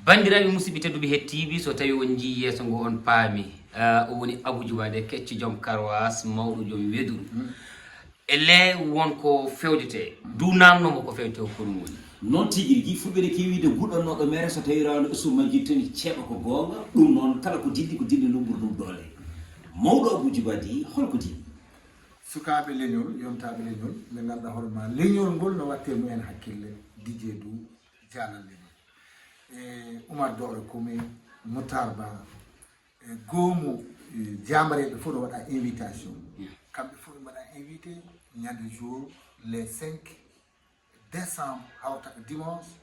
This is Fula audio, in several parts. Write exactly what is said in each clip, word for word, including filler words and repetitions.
Banndiraaɓe musidɓe tedduɓe hettiiɓe, so tawii on njii yeeso ngo on paami, ah, o woni Abou Djouba de kecco joom karwaas, mawɗo joom weduru. E le won ko fewdete, du namno mo ko fewdete ko ɗum woni. Noon tigi rigi, fulɓe ne keewi wiide guɗannooɗo mere so tawii rawane usu majjirtani ceeɓa ko goonga, ɗum noon kala ko dilli ko dilli lumbur ɗum doole. Mawɗo Abou Djouba de, hol ko dilli? Sukaaɓe leñol, yontaaɓe leñol, ɓe ngannduɗaa hoore ma leñol ngol no waɗte mumen hakkille, Didier Dou, jaalal leñol. E Oumar Doore Koume, Moutar Ba, e goomu, e jaambareeɓe fof no waɗa invitation. Kamɓe fof ɓe mbaɗa invité ñande jour les cinq décembre, hawta ko dimanche,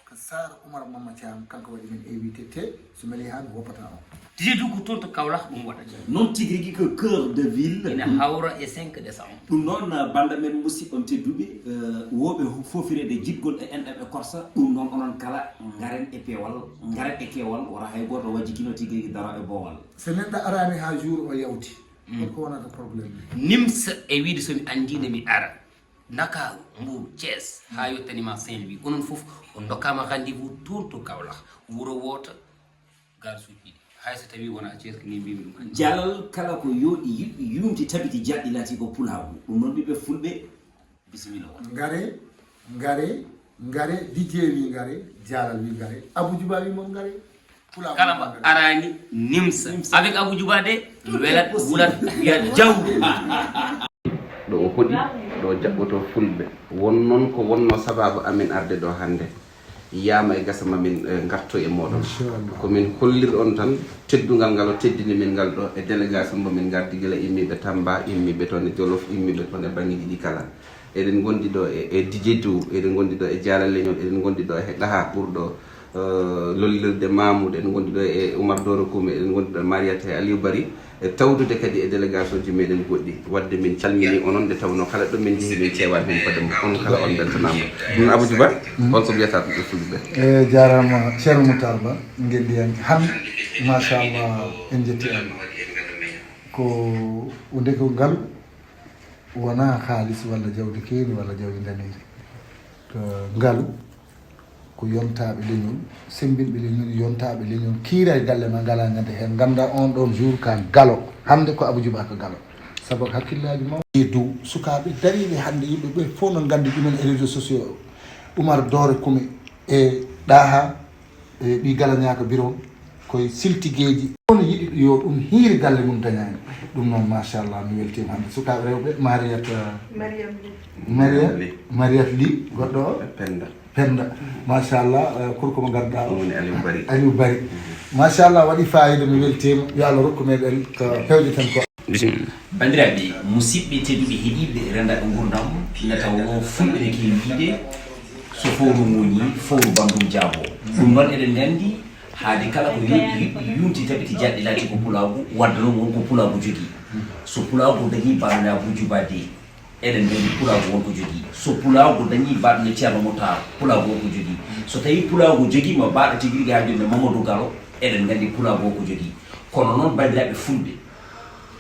ko Sar Oumar Mama Thiam, kanko waɗi min invité, te so meli han woppata on. Didier Dou ko toon to Kaolack ɗum waɗata. Noon tigi rigi ko cœur de ville. Ina hawra e cinq décembre. Ɗum noon, bannda men musidɓe on tedduɓe, eh, wooɓe fofireede jiɗgol e enɗam e korsa, ɗum noon onon kala, ngaren e peewal, ngaren e keewal, wota hay gooto wajji kino tigi rigi daro e boowal. So neɗɗo araani haa jour o yawti, mm, holko wonata problème? Nimsa e wiide so mi anndii nde mi ara Ndakaaru, Mbour, Thiès, haa yottani ma Saint-Louis. Onon fof on ndokkaama rendez-vous toon to Kaolack, wuro wooto, gare suuji ɗiɗi. Hay so tawii wonaa Thiès, ko nii mbiymi ɗum hannde. Jaalal kala ko yooɗi, yuɓɓi, yuumti, tabiti, jaaɗi, laati ko pulaagu. Ɗum noon ɓiɓɓe fulɓe, bisimilla on. Ngare, ngare, ngare, Didier wi ngare, jaalal wi ngare, Abou Djouba wi mon ngare. Pulaagu kala mo ngare araani nimsa. Nimsa. Avec Abou Djouba de, tout est welat, possible. Wulat, wiyat jaw. Ɗo o hoɗi, ɗo jaɓɓoto fulɓe. Won noon ko wonno sababu amin arde ɗo hannde. Yiyama e gasa ma min, eh, ngarto e moɗon. Inchallah. Ko min hollirɗon tan teddungal ngal o teddini min ngal ɗo e délégation mo min ngardi gila immiɓe Tamba, immiɓe toon e Jolof, immiɓe toon e banggueji ɗi kala. Eɗen ngondi ɗo e, e Didier Dou, eɗen ngondi ɗo e Dialal Leñol, eɗen ngondi ɗo e ɗaha ɓurɗo, eh, lollirde Mamoudou, eɗen ngondi ɗo e Oumar Doro Koumi, eɗen ngondi ɗo e Mariata e Aliou Bari. E tawdude kadi e délégation ji meɗen goɗɗi. Wadde min calmini onon, nde tawnoo kala ɗo min njehi min ceewaani heen fodde mum. On kala on mbeltanaama. Ɗum Abou Djouba, mm, on ko mbiyata ɗum e fulɓe ɓe? E jaaraama Ceerno Moutar Ba, ngenndiyanke. Hannde, machallah, en njetti Allah. Ko, ndeke ngalu wonaa haalis walla jawdi keeri walla jawdi ndaneeri. Ko ngalu ko yontaaɓe leñol, semmbinɓe leñol, yontaaɓe leñol, kiira e galle ma, ngalaa ñande heen. Nganndaa on ɗoon jour ka galo. Hannde ko Abou Djouba ka galo. Sabu hakkillaaji mawɗi e dow sukaaɓe dariiɓe hannde, yimɓe ɓe fof no nganndi ɗumen e réseaux sociaux. Oumar Dore Koumi e Ɗaha e ɓii Galañaaka Biron, koye siltigeeji. On yiɗi yo ɗum hiiri galle mum dañaani. Ɗum noon, machallah, mi weltiima hannde. Sukaaɓe rewɓe, Mariat, Mariam Ly. Mariat, Mariam Ly. Mariat Ly, goɗɗo o? Penda. Penda. Machallah, eh, kurko mo ngarduɗaa o? Ɗum woni Aliou Bari. Aliou Bari. Machallah, waɗi fayida, mi weltiima. Yo Allah rokku meɗen ko pewjeten ko. Bisimilla. Banndiraaɓe, musidɓe tedduɓe heɗiiɓe renndaaɓe nguurndam, nde tawnoo fulɓe ne keewi wiyde, so fowru muuñii, fowru banndum jaaboo. Ɗum noon eɗen nganndi, haade kala ko yonti, yuɓɓi, yumti, tabiti, jaaɗi, laati ko pulaagu, wadde noon won ko pulaagu jogii. So pulaagu dañii baaɗo ne Abou Djouba de, eɗen nganndi pulaagu won ko jogii. So pulaagu dañii baaɗo ne Ceerno Moutar, pulaagu won ko jogii. So tawii pulaagu jogiima baaɗo tigi rigi haa jooni ne Mamadou Gallo, eɗen nganndi pulaagu won ko jogii. Kono noon, banndiraaɓe fulɓe,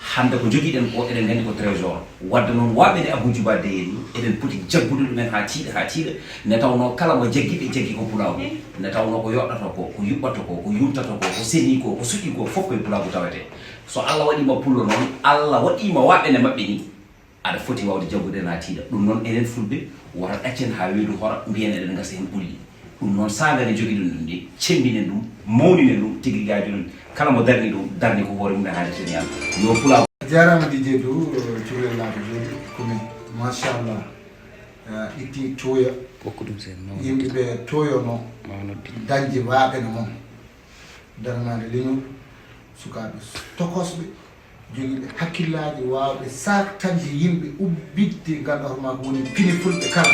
hannde ko jogiɗen ko, eɗen nganndi ko trésor. Wadde noon, waɓe nde Abou Djouba de ni, eɗen poti jaggude ɗumen haa tiiɗa, haa tiiɗa. Nde tawnoo kala mo jaggiɓe jaggi ko pulaagu. Nde tawnoo ko yoɗɗata ko, ko yuɓɓata ko, ko yumtata ko, ko senii ko, ko suɗii ko, fof koye pulaagu tawetee. So Allah waɗii ma pullo noon, Allah waɗii ma waɓe nde maɓɓe ni, aɗa foti waawde jaggude haa tiiɗa. Ɗum noon, enen fulɓe, wota ɗaccen haa weendu hora, mbiyen eɗen ngasa heen ɓulli. Ɗum noon, saanga nde jogiɗen ɗum nde, cemmbinen ɗum, mawninen ɗum, tigi rigi haa jooni. Kala mo darni ɗum, darni ko hoore mum e haalde seniyaal. Yo pulaagu. A jaaraama Didier Dou, cukalel laaɓa jooɗi, ko min. Machallah. Eh, itti tooya. Hokku ɗum seen mawɗo. Yimɓe ɓe tooyonoo. Mawɗo. Dañde waɓe no mon. Daranaade leñol, sukaaɓe tokosɓe, jogiiɓe hakkillaaji, waawɓe saaktañde yimɓe, ubbitde, ngannduɗaa hoore maa ko woni pine fulɓe kala.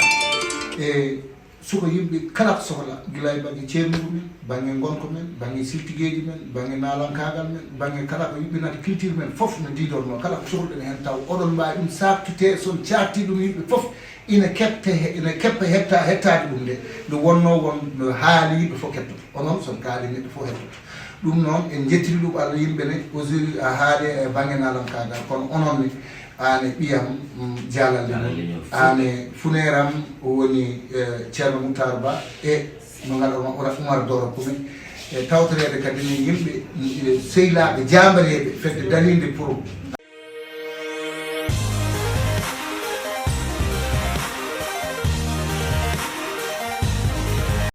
E suka yimɓe kala ko sohla, gila e bannge ceernuuɓe men, bannge ngonka men, bannge siltigeeji men, bannge naalankaagal men, bannge kala ko yuɓɓinata culture men fof no ndiidornoo, kala ko sohluɗen heen taw oɗon mbaawi ɗum saaktitee, so on caaktii ɗum yimɓe fof, ina kepte he-, ina keppa hetta-, hettaade ɗum nde, nde wonnoo won no haali yimɓe fof kettoto. Onon, so on kaali neɗɗo fof heɗoto. Ɗum noon, en njettiri ɗum Allah yimɓe ne, aujourd'hui a haali e bannge naalankaagal, kono onon ne, aan e ɓiyam, mm, jaalal leñol, aan e funeeram, o woni, eh, Ceerno Moutar Ba, e no ngalɗon Oumar Doro Koumi, E tawtoreede kadi ne yimɓe, e, sehlaaɓe jaambareeɓe fedde dariinde pour